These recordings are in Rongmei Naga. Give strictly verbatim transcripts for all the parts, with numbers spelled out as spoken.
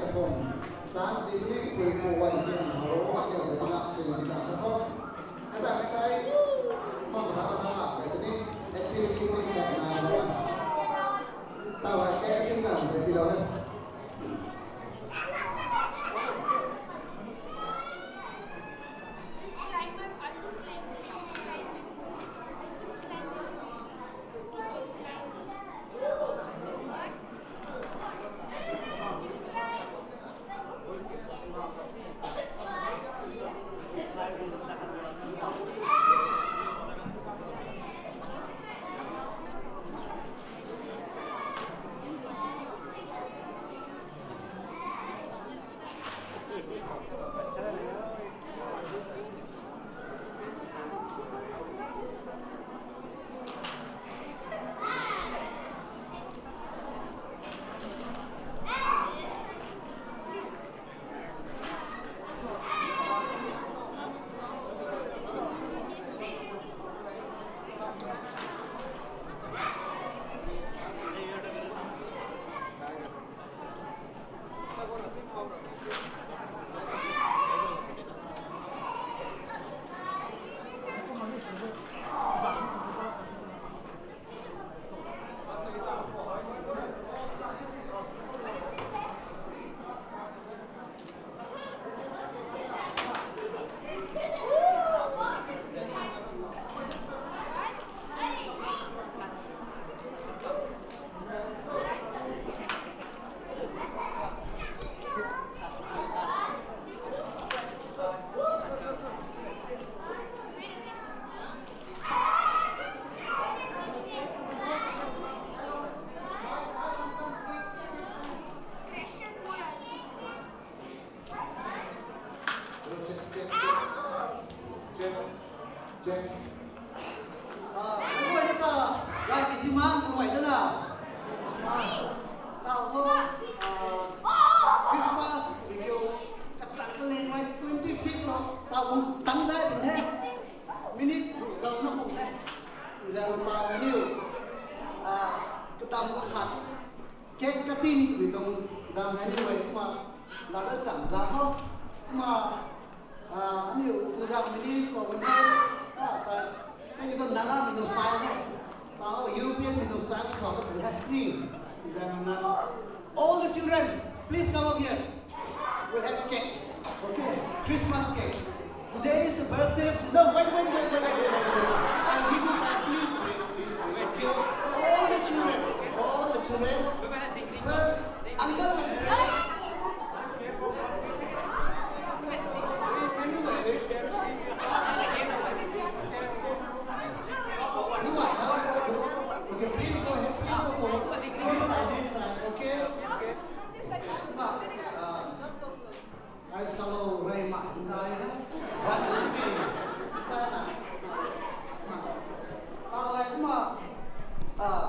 Chance di ni pui pu wan si na haro a ke de na si na na ko. Kata kata ai. Ma ma ta ta la ke ni. Activity ni sa na ro. Ta wa ke ti na de ti lo. Check, check, check. Check, check. Ah, nunc guayna ta, gay kisi mang nunc guay ta na. Tau thu, ah, Christmas video kachang kaleng mei twenty fifth lo. Tau kum tang zai bun the. Minute ru dau na kum the. Zan pa aniu, ah, katam akhat. Cake cutting twmei tuang dang aniu guay kumna, lada cham za ho. Kumna, ah, aniu tu zang mini sw bun the. Ah, ta, ta ni tu Naga mei nu style the. Ta ho European mei nu style khou ta bun the. Ni, zan na. All the children, please come up here. We'll have cake. Okay? Christmas cake. Today is the birthday. No, wait, wait, wait. I'll give you back. Please wait, please wait. Okay? All the children, all the children. First, uncle will be ready. Okay, please go ahead. Please go forward. This side, this side. Okay? Ai salou rey ma zay e. Wan wan ki. Ai kumna, ah,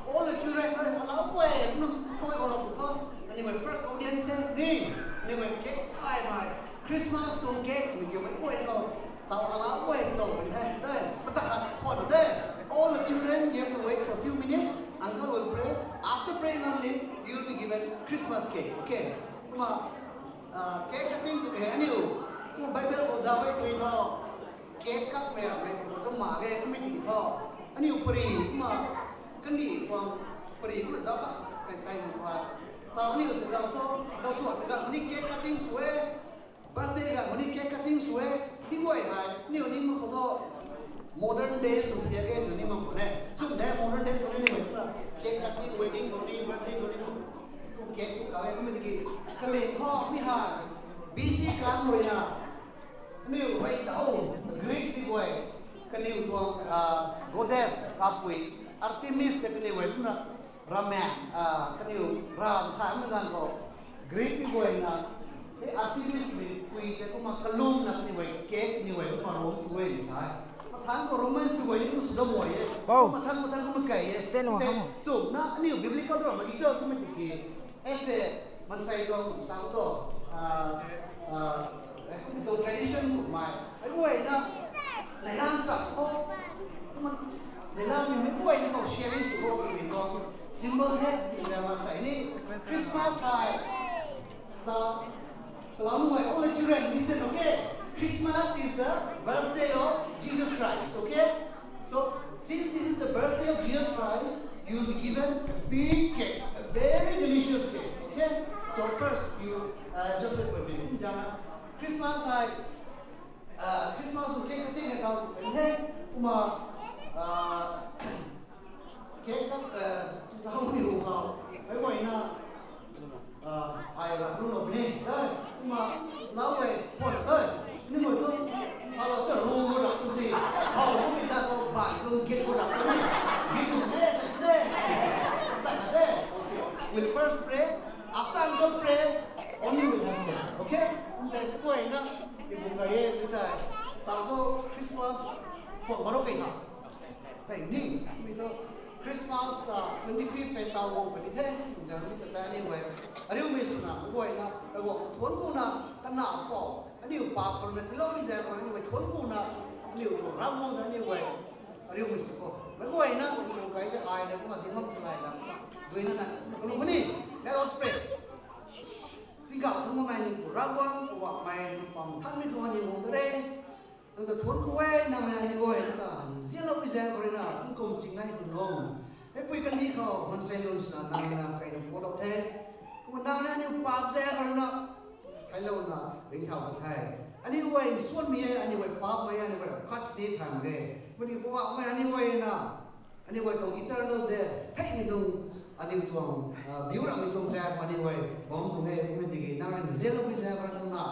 all the children, allow guay, kumna, khou guay allow khou. Anyway, first audience the ni. Anyway, cake ai mai. Christmas tuang cake, mi kiu mai guay khou. Tau allow guay tau ni the. Dai, pata khat khou de. All the children, you have to wait for a few minutes. Uncle will pray. After praying only, you will be given Christmas cake. Okay? Kumna, ah, cake cutting tu hei aniu. Kumna Bible khou zauc e tui tho. Cake cut mei ramei khou tu ma ge kumna ti tho. Aniu pari kumna kandih khou pari kumna zauc kha kai kai ma khou. Ta aniu se zauc tho, zauc sw ta ga ni cake cutting sw e. Birthday ga ni cake cutting sw e. Ti guay hei, aniu ni ma khou tho. Modern days tu thiak e tu ni ma khou ne. Chum de modern days tu ni ni ma khou na. Cake cutting, wedding tu ni, birthday tu ni. Cake tu ka e kumna ti ki. Kaleng khou mi hei. B C kan rui na. Aniu rey tau, Greek mei guay, kaniw tuang, ah, goddess, ravpui, Artemis kaniw guay kumna, ramen, ah, kaniw ram tha na ganv khou, Greek mei guay na, hei Artemis mei pui tei kumna kalum na kaniw guay, cake kaniw guay kumna rom tu guay ni sa e. Mathang khou Roman sw guay ni kumna sw zam guay e. Wow. Mathang, mathang kumna key e. Stay long. Tei, hamo. Chum na, aniu biblical ram mei cho kumna ti ki. Ese, mansei tuang sa tu, ah, ah, eh, kumna tu tradition kummei. Ai guay na, neilan sa khou. Kumna, neilan ni mei guay na khou sharing sw khou kumna tuang. Symbol the, ti na mansei ni. Christmas hei. Allow my all the children, listen, okay? Christmas is the birthday of Jesus Christ, okay? So, since this is the birthday of Jesus Christ, you will be given a big cake, a very delicious cake, okay? So first, you uh, just wait for me. Christmas, I Christmas kum kek kating na kau tei he, kumna, kek ka, tu ta hau ni hu kau, hei guayna, ai ra ru lou ni, kumna, lau e, pon e, ni mui tu, hau lou ta ru ru ra tu si, hau ru ni ta kau bai tu git ru ra tu ni, git ru de, de, ta de, okay. We'll first pray. After we pray, only we'll have one. Okay? Then guayna, Tabui kage, mi tei, tau tu Christmas phwak marou kei na. Hei ni, mi tu Christmas ta twenty fifth hei tau guang puni the, zang mi ta ta ni guay. Ariumei swna, guayna, guay thuanc kuna, kana pou. Aniu paap khou na tilou ni zang, aniu guay thuanc kuna, aniu tu Ravguangc ta aniu guay. Ariumei sw khou. Guayna, tabui kage ai na, kumna di mak tu ai na. Duina na, kalung ni, let us pray. Tingkauh thangc bammei Pu Ravguangc, Poubauhmei, nang pam thanmei tuang aniu guang ta re. Nang ta thuanc khou e, nang rui aniu guay ta nzianlou pui zaeng khou rui na, tingkum chingnei khou nung. Hei pui kandih khou, maansei lun swna nang rui na kaina pualou the. Kumna nang rui aniu paap zaeng khou rui na, theilouna, ringcthau kan the. Aniu guay nsuanmei e, aniu guay paapmei e, aniu guay khat sini than de. Kumna Poubauhmei aniu guay na, aniu guay tuang eternal death, theihmei tuang, aniu tuang, biu ramhmei tuang zaeng, aniu guay bam tuang e, kumna tiki nang rui nzianlou pui zaeng khou rui na,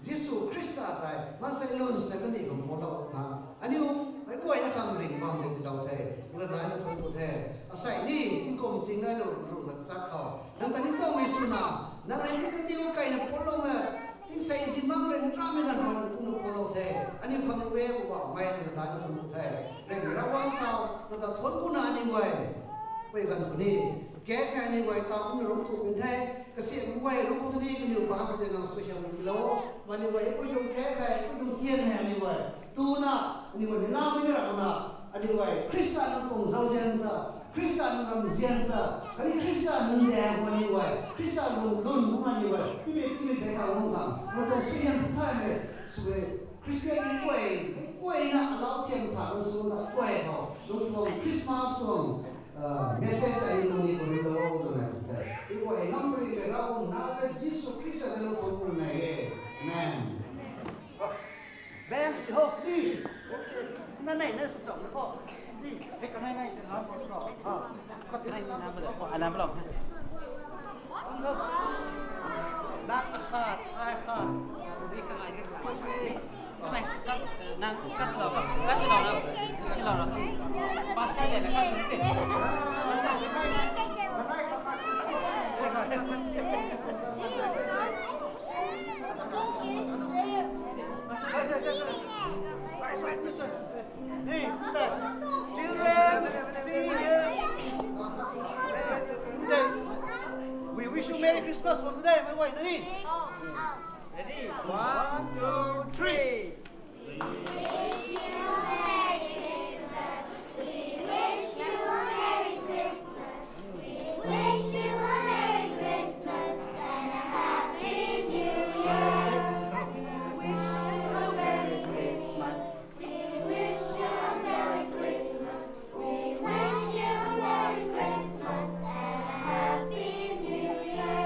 Jisu Khrista tei maansei lun swna kandih khou pualou tha. Aniu, hei guayna khang ringh bam tei tilou the, kumna daina thuanc ku the. Asei ni, tingkum chingnei lou ruhna chak khou. Nang ta ningtowmei swna, nang rui ni kaniw kaina pualou na, tingsei zimang rui nramei ganv khou kumna pualou the. Aniu khang rui e, Poubauhmei nang ta daina thuanc ku the. Ringhmei Ravguangc tau, nang ta thuanc kuna aniu guay. Pui ganv khou ni, kek hei aniu guay ta kumna rungc thu pun the. Kasiamh guay rungc khou tini kaniw pa khou tei nang suaihiam lou. Aniu guay pui tuang kek hei, pui tuang tian hei aniu guay. Tuna, aniu guay ni lau ni rana, aniu guay Khrista nang tuang zauzian ta, Khrista nang ramzian ta, khatni Khrista nang daeng khou aniu guay, Khrista lun lun khou aniu guay, timi timi tei ta lung khang, nang tuang suaihiam thay hei, sw e, Christian ni guay, guayna lau thiam tha lung sw na guay khou, lung tuang Christmas tuang, message ai nang ni khou rui lou twna tei. Guay nam pui rui Ravguangc Nazareth Jisu Khrista ta lou khou rui nai e. Amen. Bang, ho, ni. Na nei, na sw cham na kho. Ni, hei kanei nei, na kho. Ha. Kho kanei nei na bala, kho ana bala. Nak khat, ai khat. Ni kanei nei. Kanei, kat, nang, kat silo, kat silo na, silo na. Pas kai le, kat silo. Hey, children, see here. We wish you Merry Christmas for today, my wife, Nani. Ready? One, two, three. We wish you a Merry Christmas. We wish you a Merry Christmas. We wish you a Merry Christmas and a Happy New Year. We wish you a Merry Christmas. We wish you a Merry Christmas. We wish you a Merry Christmas and a Happy New Year.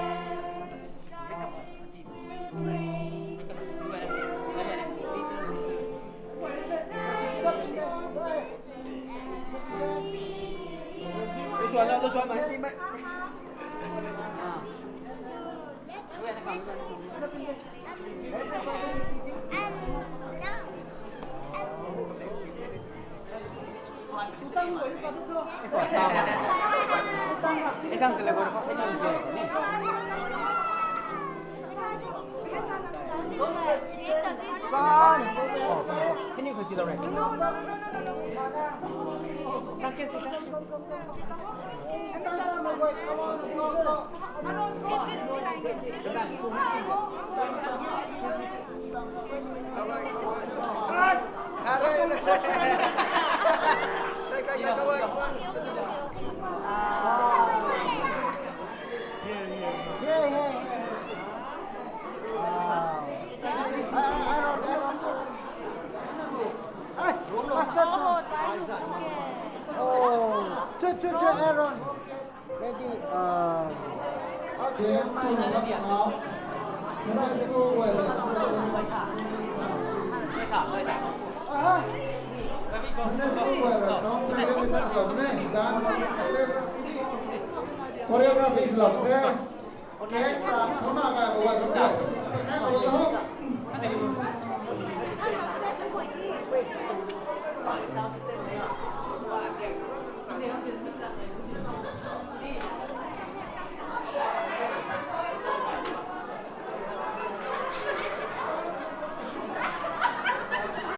Maybe, uh, okay, Sunday school guay rui Sunday school guay rui song presentation lou the, dance choreography lou the.